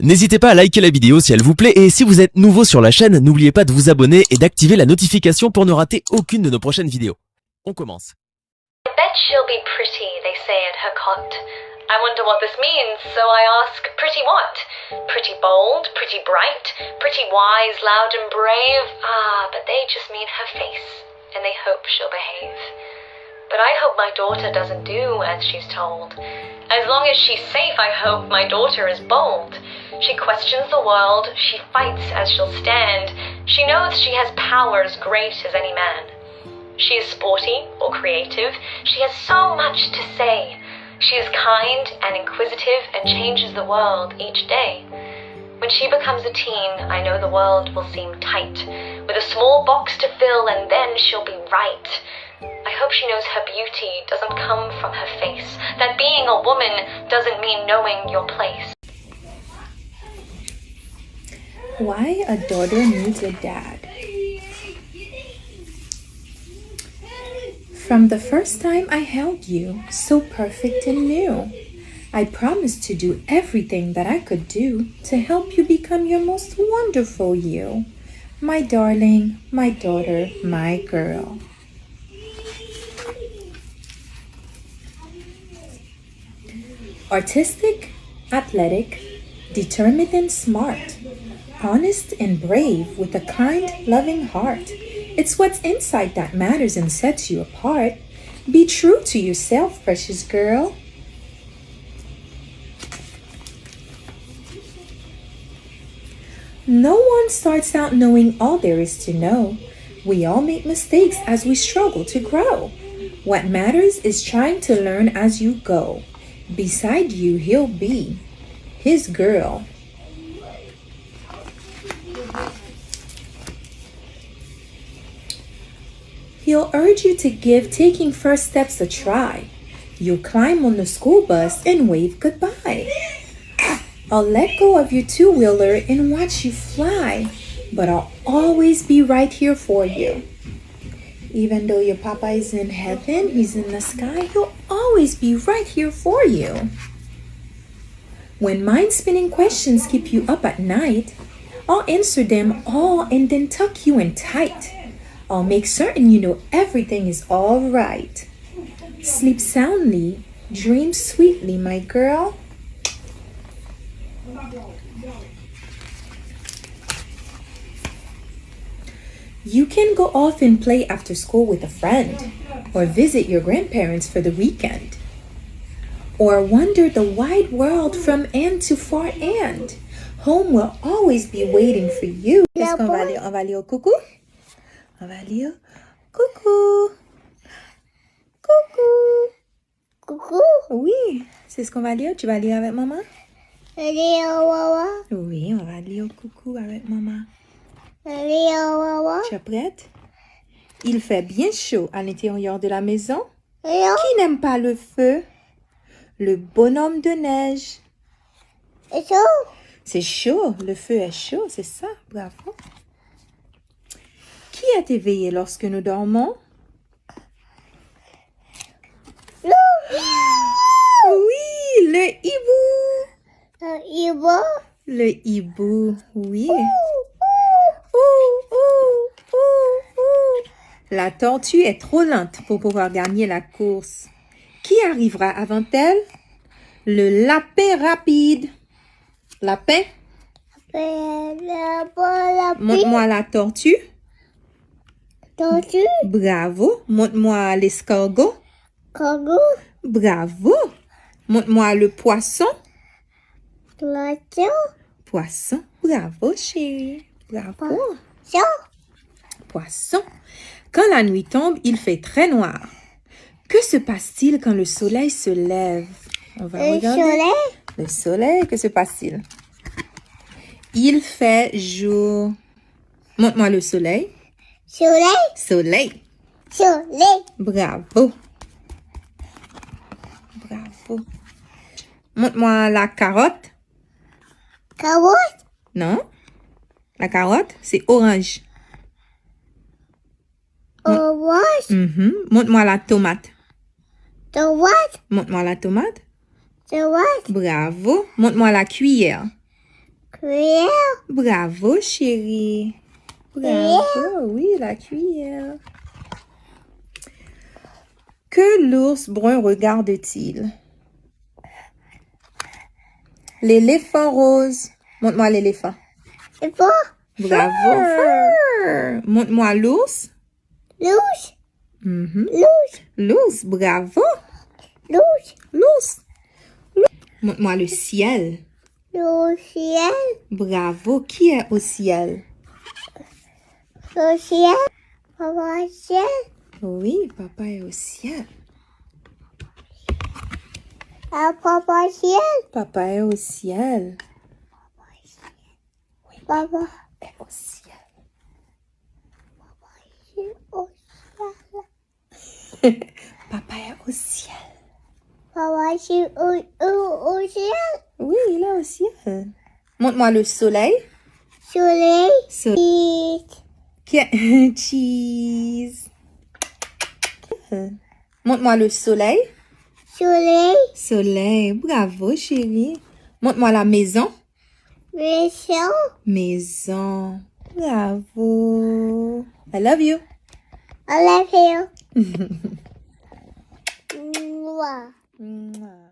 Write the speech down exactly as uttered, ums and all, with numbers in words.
N'hésitez pas à liker la vidéo si elle vous plaît et si vous êtes nouveau sur la chaîne, n'oubliez pas de vous abonner et d'activer la notification pour ne rater aucune de nos prochaines vidéos. On commence. I bet she'll be pretty, they say at her cot. I wonder what this means, so I ask, pretty what? Pretty bold, pretty bright, pretty wise, loud and brave. Ah, but they just mean her face, and they hope she'll behave. But I hope my daughter doesn't do as she's told. As long as she's safe, I hope my daughter is bold. She questions the world, she fights as she'll stand. She knows she has powers great as any man. She is sporty or creative. She has so much to say. She is kind and inquisitive and changes the world each day. When she becomes a teen, I know the world will seem tight, with a small box to fill, and then she'll be right. I hope she knows her beauty doesn't come from her face, that being a woman doesn't mean knowing your place. Why a daughter needs a dad. From the first time I held you, so perfect and new, I promised to do everything that I could do to help you become your most wonderful you. My darling, my daughter, my girl. Artistic, athletic, determined and smart, honest and brave with a kind, loving heart. It's what's inside that matters and sets you apart. Be true to yourself, precious girl. No one starts out knowing all there is to know. We all make mistakes as we struggle to grow. What matters is trying to learn as you go. Beside you, he'll be his girl. He'll urge you to give taking first steps a try. You'll climb on the school bus and wave goodbye. I'll let go of your two wheeler and watch you fly, but I'll always be right here for you. Even though your papa is in heaven, he's in the sky, he'll always be right here for you. When mind spinning questions keep you up at night, I'll answer them all and then tuck you in tight. I'll make certain you know everything is alright. Sleep soundly, dream sweetly, my girl. You can go off and play after school with a friend, or visit your grandparents for the weekend, or wander the wide world from end to far end. Home will always be waiting for you. Qu'est-ce qu'on va lire? On va lire coucou. On va lire coucou. Coucou. Coucou. Oui, c'est ce qu'on va lire. Tu vas lire avec maman? Lire wawa. Oui, on va lire coucou avec maman. Lire wawa. Tu es prête? Il fait bien chaud à l'intérieur de la maison. Lire. Qui n'aime pas le feu? Le bonhomme de neige. C'est chaud. C'est chaud, le feu est chaud, c'est ça. Bravo. Qui est éveillé lorsque nous dormons? Nous. Oui, le hibou. Le hibou. Le hibou, oui. Ou, ou, ou, ou. La tortue est trop lente pour pouvoir gagner la course. Qui arrivera avant elle? Le lapin rapide. Lapin, Lapin, lapin, lapin. Montre-moi la tortue. Tortue. Bravo. Montre-moi l'escargot. Kangourou. Bravo. Montre-moi le poisson. Poisson. Poisson. Bravo, chérie. Bravo. Chat. Poisson. Quand la nuit tombe, il fait très noir. Que se passe-t-il quand le soleil se lève? On va Le regarder. Soleil. Le soleil, que se passe-t-il? Il fait jour. Montre-moi le soleil. Soleil. Soleil. Soleil. Bravo. Bravo. Montre-moi la carotte. Carotte. Non. La carotte, c'est orange. Orange. Mhm. Montre-moi la tomate. Tomate. Montre-moi la tomate. Tomate. Bravo. Montre-moi la cuillère. Cuillère. Bravo, chérie. Bravo, oui, la cuillère. Que l'ours brun regarde-t-il? L'éléphant rose. Montre-moi l'éléphant. C'est pas. Bravo. Fur. Montre-moi l'ours. L'ours. Mhm. L'ours. L'ours, bravo. L'ours. L'ours. Montre-moi le ciel. Le ciel. Bravo. Qui est au ciel? Le ciel. Papa ciel. Oui, papa est au ciel. Ah, papa ciel. Papa est au ciel. Papa. Est au ciel. C'est au ciel. Papa est au ciel. Papa c'est au, au, au ciel. Oui, il est au ciel. Montre-moi le soleil. Soleil. Soleil. Qui est... Cheese. Montre-moi le soleil. Soleil. Soleil. Bravo, chérie. Montre-moi la maison. Maison. Maison. Bravo. I love you. I love you. Mwah. Mwah.